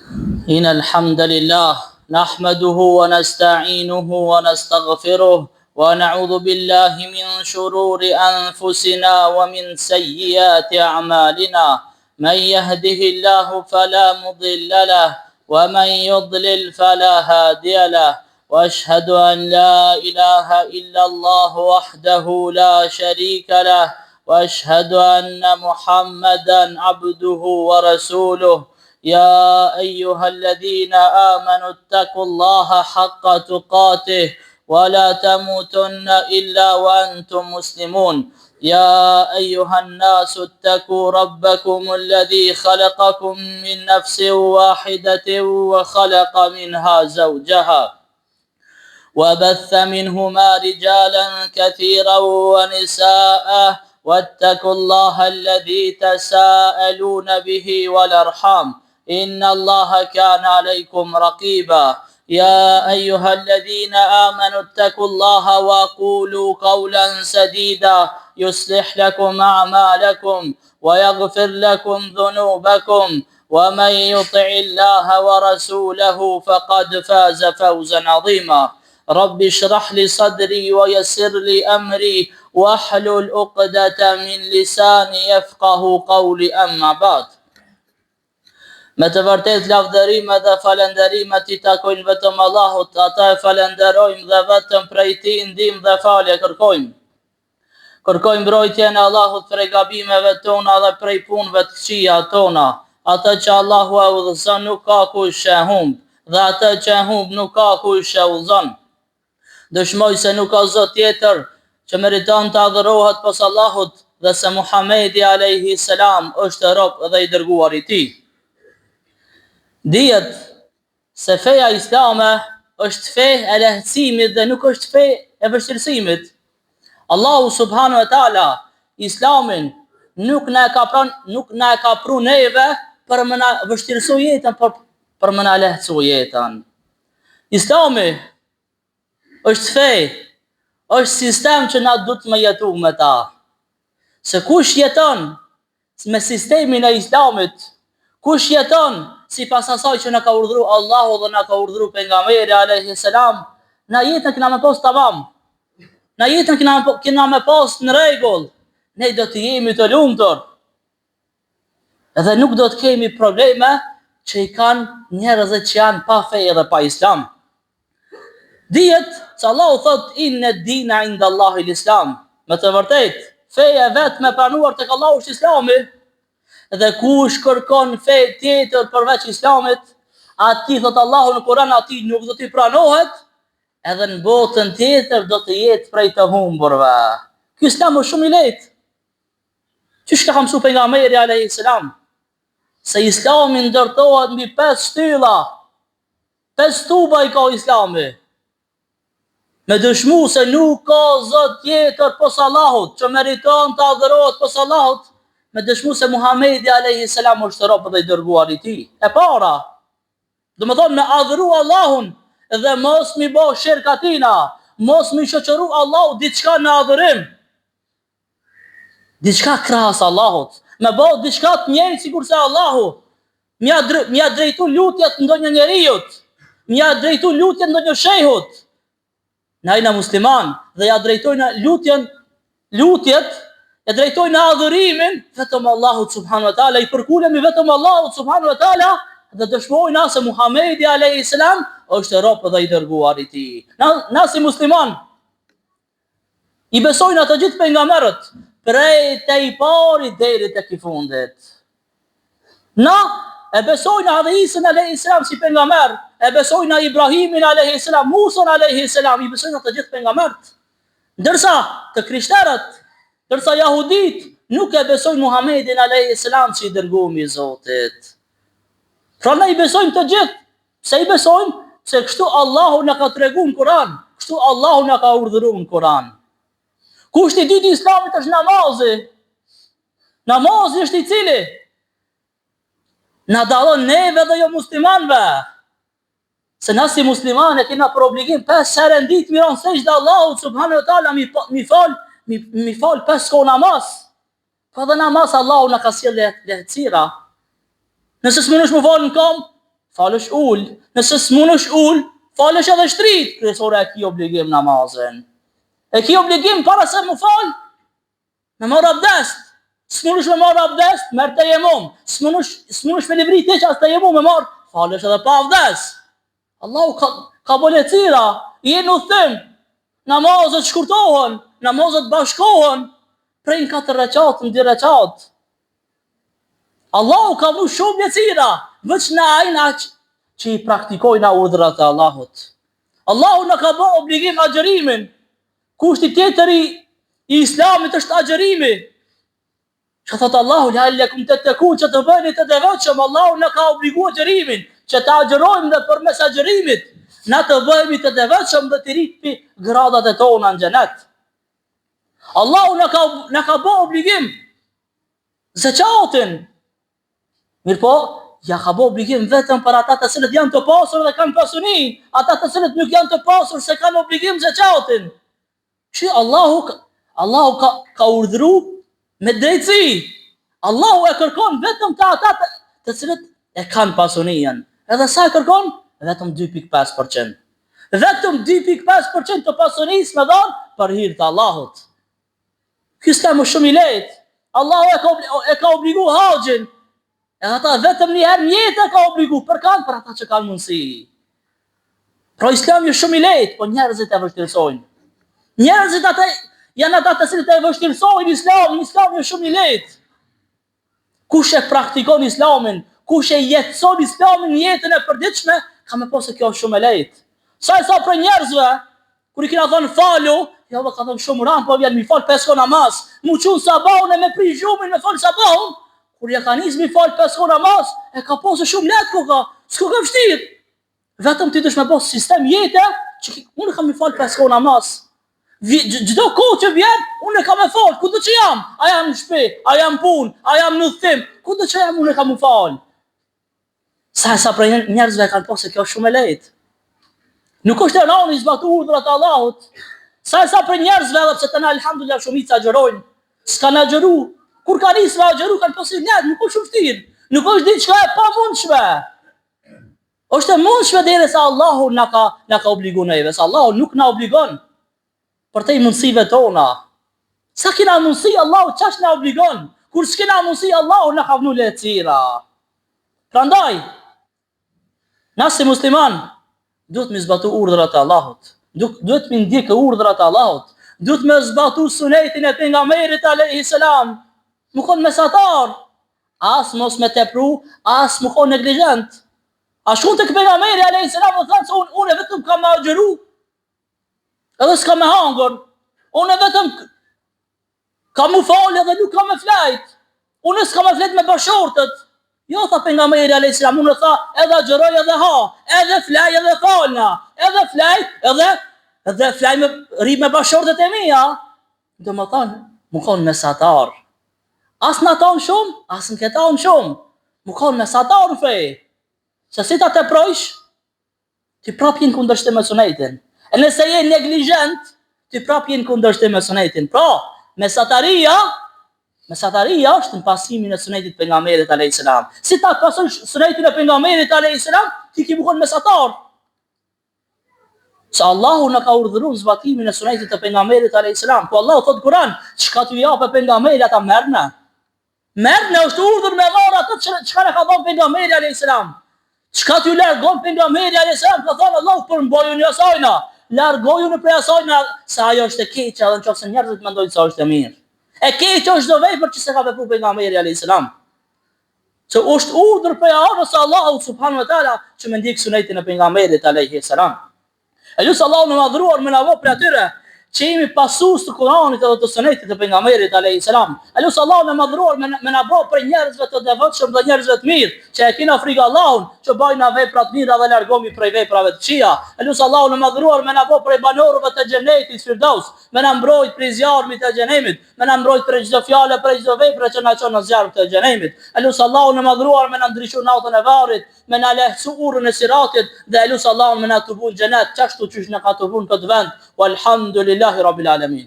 إن الحمد لله نحمده ونستعينه ونستغفره ونعوذ بالله من شرور أنفسنا ومن سيئات أعمالنا من يهده الله فلا مضل له ومن يضلل فلا هادي له واشهد ان لا اله الا الله وحده لا شريك له واشهد ان محمدا عبده ورسوله يا ايها الذين امنوا اتقوا الله حق تقاته ولا تموتن الا وانتم مسلمون يا ايها الناس اتقوا ربكم الذي خلقكم من نفس واحده وخلق منها زوجها وبث منهما رجالا كثيرا ونساء واتقوا الله الذي تساءلون به والارحام ان الله كان عليكم رقيبا يا ايها الذين امنوا اتقوا الله وقولوا قولا سديدا يصلح لكم اعمالكم ويغفر لكم ذنوبكم ومن يطع الله ورسوله فقد فاز فوزا عظيما رب اشرح لي صدري ويسر لي امري واحلل عقدة من لساني يفقه قولي اما بعد Me të vërtetë lavdërimet dhe falënderimet i takojnë vetëm Allahut, atë e falënderojmë dhe vetëm prej tij ndihmë dhe falje kërkojmë. Kërkojmë mbrojtjen e Allahut prej gabimeve tona dhe prej punëve të këqija tona. Atë që Allahu e udhëzon nuk ka kush e humb, dhe atë që e humb nuk ka kush e udhëzon. Dëshmoj se nuk ka zot tjetër që meriton të adhurohet pos Allahut dhe se Muhamedi alejhi selam është rob dhe i dërguar i Tij. Dihet se feja islame është fe e lehtësimit dhe nuk është fe e vështirësimit. Allahu subhanahu wa taala Islamin nuk na e ka pran, nuk na e ka pru neve për me na vështirësu jetën, por për me na lehtësu jetën. Islami është fe, është sistem që na duhet me jetu me ta. Se kush jeton me sistemin e islamit, kush jeton sipas asaj që na ka urdhru Allahu dhe na ka urdhru pejgamberi alayhi salam, na jetën kena me pas tamam. Na jetën kena, kena me pas në rregull. Ne do të jemi të lumtur. Edhe nuk do të kemi probleme që i kanë njerëzit që janë pa fe dhe pa islam. Dihet se Allahu thot inne dina inda Allahi l'islam. Me të vërtet, feja e vetme e pranuar tek Allahu është Islami. Dhe kush kërkon fe tjetër përveç Islamit, atij thot Allahu në Kur'an atij nuk do t'i pranohet, edhe në botën tjetër do të jetë prej të humburve. Ky Islam është shumë i lehtë. Qysh ka mësu pejgamberi alayhi salam se Islami ndërtohet mbi pesë shtylla. Pesë tuba i ka Islami. Me dëshmu se nuk ka zot tjetër pos Allahut, që meriton të adhurohet pos Allahut, me dëshmu se Muhamedi alayhi salam është rob dhe i dërguar i tij. E para, domethonë me adhuru Allahun dhe mos mi bo shirk atina, mos mi shoqëru Allahut diçka në adhurim. Diçka krahas Allahut, me bo diçka të njëjtë sikurse Allahu, m'ja m'ja drejtu lutjet ndonjë njeriut, m'ja drejtu lutjet ndonjë shehut. Na jena musliman dhe ja drejtojna lutjen, lutjet e drejtojna adhurimin vetëm Allahut subhanahu wa taala, i përkulemi vetëm Allahut subhanahu wa taala dhe dëshmojna se Muhamedi alayhi salam është rob dhe i dërguar i tij. Na, na si musliman I besojna të gjithë pejgamberët, prej te i pari deri tek i fundit. Na e besojna edhe Isën alayhi salam si pejgamber, e besojna Ibrahimin alayhi salam, Musën alayhi salam, i besojna të gjithë pejgamberët. Ndërsa të krishterët, ndërsa jahudit nuk e besojnë Muhamedin alayhi salam si i dërguar i Zotit. Pra na i besojmë të gjithë, Pse i besojmë? Se kështu Allahu na ka tregu në Kur'an, kështu Allahu na ka urdhëru në Kur'an. Kushti i dytë i Islamit është namazi. Namazi është i cili na dallon neve dhe jo muslimanëve. Se na si muslimanë e kena për obligim pesë herë në ditë mi ra n'sexhde Allahut subhanahu wa taala mi mi fal mi, mi fal pesë kohë namaz. Po edhe namaz Allahu na ka sjellë lehtësira. Nëse s'mundesh mu falë në kam, Falesh ul, nëse s'munesh ul, falesh edhe shtrit, kryesore e ki obligim namazin. E ki obligim para se mu fal, me marr abdest. S'munesh me marr abdest, merr tejemum. S'munesh, s'munesh me livrit hiç as tejemum me marr, falesh edhe pa abdest. Allahu ka, ka bo lehtësira, je në udhëtim, namazet shkurtohen, namazet bashkohen, prej në 4 reqat, në 2 reqat. Allahu ka vnu shumë lehtësira, veç na jena që i praktikojna urdhrat e Allahut. Allahu na ka bo obligim agjërimin, kushti tjetër i, i islamit është agjërimi, Që thotë Allahu, lealekum tettekun, që të bëheni të devotshëm, Allahu na ka obligu agjërimin, që të agjërojmë dhe përmes agjërimit, na të bëhemi të devotshëm dhe të rritmi gradat e tona në xhenet. Allahu na ka, na ka bo obligim zeqatin, mirëpo, ja ka bo obligim vetëm për ata të cilët janë të pasur dhe kanë pasuni, ata të cilët nuk janë të pasur s'e kanë obligim zeqatin. Që Allahu Allahu ka ka urdhëru me drejtësi. Allahu e kërkon vetëm te ata të, të cilët e kanë pasuninë. Edhe sa e kërkon? Vetëm 2.5%. Vetëm 2.5% të pasunisë me dhanë për hir të Allahut. Ky islam është shumë i lehtë. Allahu e ka e ka obligu haxhin. Edhe ata vetëm një herë në jetë e ka obligu, për kanë për ata që kanë mundësi. Pra islami është shumë i lehtë, po njerëzit e vështirësojnë. Njerëzit ata janë ata të cilët e vështirësojnë islamin, islami është shumë i lehtë. Kush e praktikon islamin, kush e jetëson islamin në jetën e përditshme, ka me pa se kjo është shumë e lehtë. Sa e sa prej njerëzve Kur i kina thënë falu, jo ka thënë shumë ranë, po vjen mi fal pesë kohë namaz. Mu çu sabahun e me prish gjumin me fal sabahun. Kur ja ka nis mi fal pesë kohë namaz, e ka pa se shumë lehtë koka, s'koka vështirë. Vetëm ti dush me bo sistem jete, që unë kam mi fal pesë kohë namaz. Çdo kohë që vjen, unë e kam me fal, kudo që jam, a jam në shtëpi, a jam punë, a jam në udhëtim, kudo që jam unë e kam me fal. Sa e sa prej njerëzve e kanë pa se kjo është shumë e lehtë. Nuk është e rëndë i zbatu urdhrat e Allahut. Sa e sa prej njerëzve edhe pse te na alhamdulillah shumica agjërojnë, s'kanë agjëru. Kur kanë nisë me agjëru kanë pa se lehtë, nuk është shumë vështirë. Nuk është diçka e pamundshme. Është e mundshme derisa Allahu na ka na ka obligu neve, se Allahu nuk na obligon përtej mundësive tona. Sa kena mundësi, Allahu qaq na obligon. Kur s'kena mundësi, Allahu na ka vnu lehtësira. Prandaj, na si musliman, duhet me zbatu urdhrat e Allahut. Duhet me ndjekë urdhrat e Allahut. Duhet me zbatu sunetin e pejgamberit alejhi selam. Mu konë mesatar, as mos me tepru, as mu konë neglizhent. A shkun tek pejgamberi alejhi selam dhe thanë se unë, unë vetëm kam me agjëru, Edhe s'kam me hangër. Unë vetëm kam mu falë edhe nuk kam me flajt. Unë s'kam me flejt me bashkëshortët. Jo, tha pejgamberi a.s. Unë tha edhe agjëroj edhe ha, edhe flaj edhe falna, edhe flaj edhe edhe flaj me rri me bashkëshortët e mia. Domethanë, mu konë mesatar. As në atë anë shumë, as në këtë anë shumë. Mu konë mesatar në fe. Se si ta teprojsh, Ti prap je në kundërshtim me sunetin. E nëse je neglizhent, ti prap je në kundërshtim me sunetin. Pra, mesataria, mesataria është në pasimin e sunetit pejgamberit alayhis salam. Si ta pasosh sunetin e pejgamberit alayhis salam, ti ke mu kon mesatar. Se Allahu na ka urdhëruar zbatimin e sunetit të pejgamberit alayhis salam. Po Allahu thotë Kur'an, çka t'ju japë pejgamberi ata merrne. Merrne është urdhër me marrë atë që çka na ka dhënë pejgamberi alayhis salam. Çka t'ju largon pejgamberi alayhis salam, ka thënë Allahu përmbajuni asajna, largojuni prej asajna se ajo është e keqe edhe nëse njerëzit mendojnë se është e mirë. E keqe është çdo vepër që s'e ka vepruar pejgamberi alayhis salam. Se është urdhër prej anës së Allahut subhanahu wa taala që me ndjek sunetin e pejgamberit alayhis salam. E lus Allahun e madhëruar me na bo prej atyre që jemi pasues të Kuranit edhe të Sunetit të pejgamberit alayhi salam. E lus Allahun e madhëruar me, me na bo prej njerëzve të devotshëm dhe njerëzve të mirë, që e kena frikë Allahun, që bajna vepra të mira dhe largohemi prej veprave të këqija. E lus Allahun e madhëruar me na bo prej banorëve të xhenetit Firdaus, me na mbrojt prej zjarmit të xhenemit, me na mbrojt prej çdo fjale, prej çdo vepre që na çon në zjarm të xhenemit. E lus Allahun e madhëruar me na ndriçu natën e varrit, me na lehtësu urën e siratit dhe e lus Allahun me na tubu në xhenet qashtu qysh na ka tubu në këtë vend walhamdulillahi rabbil alamin.